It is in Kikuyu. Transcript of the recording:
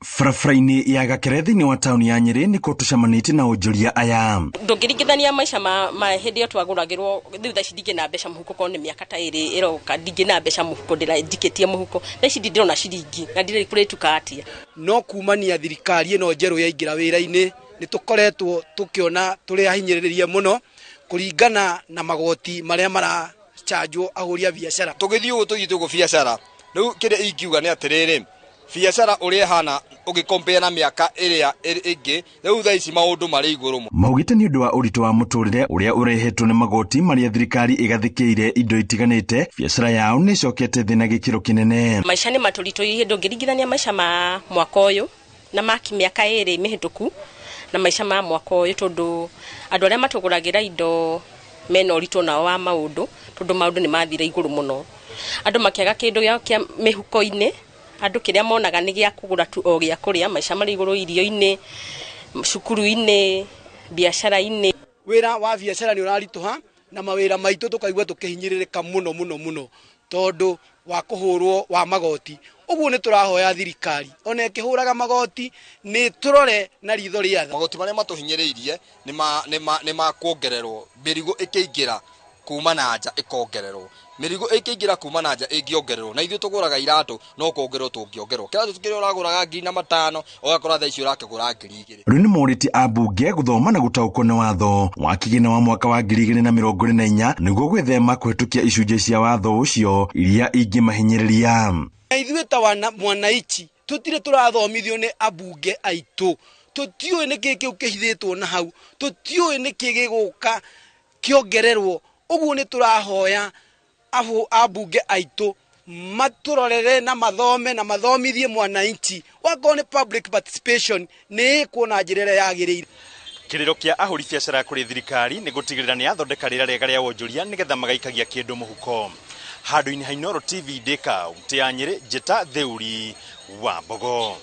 Barabara-inĩ ya Gakere thĩinĩ wa taũni ya Nyĩrĩ nĩkuo tũcemanĩtie na onjoria aya. Ndũngĩringithania maica ma hĩndĩ ĩyo twagũragĩrwo rĩu thaa ici ndingĩ na mbeca mũhuko korwo nĩ mĩaka ta ĩrĩ ĩroka ndingĩ na mbeca mũhuko njikĩtie mũhuko thaa ici ndĩrona ciringi na ndirĩ kũrĩtuka atĩa. No kumania thirikari ĩno njerũ yaingĩra wĩra-inĩ nĩ tũkoretwo tũkĩona tũrĩ ahinyĩrĩrie mũno kũringana na magoti marĩa marachanjwo ahũri a biacara. Tũgĩthiĩ ũguo tũthiĩte ũguo biacara rĩu kĩrĩa ingiuga nĩ atĩrĩrĩ, biacara ũrĩa ĩhana ũgĩkompea na mĩaka ĩrĩa ĩngĩ, rĩu thaa ici maũndũ marĩ igũrũ mũno. Maugĩte nĩ ũndũ wa ũritũ wa mũtũrĩre ũrĩa ũrehetwo nĩ magoti marĩa thirikari ĩgathĩkĩire indo itiganĩte, biacara yao nĩ ĩcokete thĩ na gĩkĩro kĩnene. Maica nĩ matũritũhĩire, ndũngĩringithania maica ma mwaka ũyũ na ma mĩaka ĩrĩ mĩhĩtũku na maica ma mwaka ũyũ tondũ andũ arĩa matũgũragĩra indo mena ũritũ nao wa maũndũ tondũ maũndũ nĩ mathire igũrũ mũno. Andũ makĩaga kĩndũ kĩa mĩhuko-inĩ, andũ kĩrĩa monaga nĩ gĩa kũgũra tu o gĩa kũrĩa, maica marĩ igũrũ irio-inĩ, cukuru-inĩ, biacara-inĩ. Wĩra wa biacara nĩ ũraritũha na mawĩra maitũ tũkaigua tũkĩhinyĩrĩrĩka mũno mũno mũno tondũ wa kũhũrwo wa magoti. Ũguo nĩ tũrahoya thirikari ona ĩkĩhũraga magoti nĩ tũrore na ritho rĩa tha. Magoti marĩa matũhinyĩrĩirie nĩ ma kuongererwo, mĩrigo ĩkĩingĩra kuma na nja ĩkongererwo, mĩrigo ĩkĩingĩra kuma na nja ĩngĩongererwo, na ithuĩ tũgũraga iratũ no kuongererwo tũngĩongererwo. Kĩratũ kĩrĩa ũragũraga 5,000 ũgakora thaa ici ũrakĩgũra 2,000. Rĩu nĩ morĩtie ambunge gũthoma na gũtaũkwo nĩ watho wa kĩgĩna wa mwaka wa 2024 nĩguo gwĩthema kũhetũkia icunjĩ cia watho ũcio iria ingĩmahinyĩrĩria. Na ithuĩ ta mwanaichi tũtirĩ tũrathomithio nĩ ambunge aitũ, tũtiũĩ nĩkĩ kĩu kĩhithĩtwo na hau, tũtiũĩ nĩkĩ gĩgũka kĩongererwo. Ũguo nĩ tũrahoya ambunge aitũ matũrorere na mathome na mathomithie mwananchi. Wakorwo nĩ public participation nĩ ĩkwo na njĩra ĩrĩa yagĩrĩire. Kĩrĩro kĩa ahũri biacara kũrĩ thirikari nĩ gũtigĩrĩra nĩ yathondeka rĩera rĩega rĩa wonjoria nĩgetha magaikagia kĩndũ mũhuko. Handũ-inĩ ha Inooro TV ndĩ kaũntĩ ya Nyĩrĩ, njĩta Theuri wa Mbogo.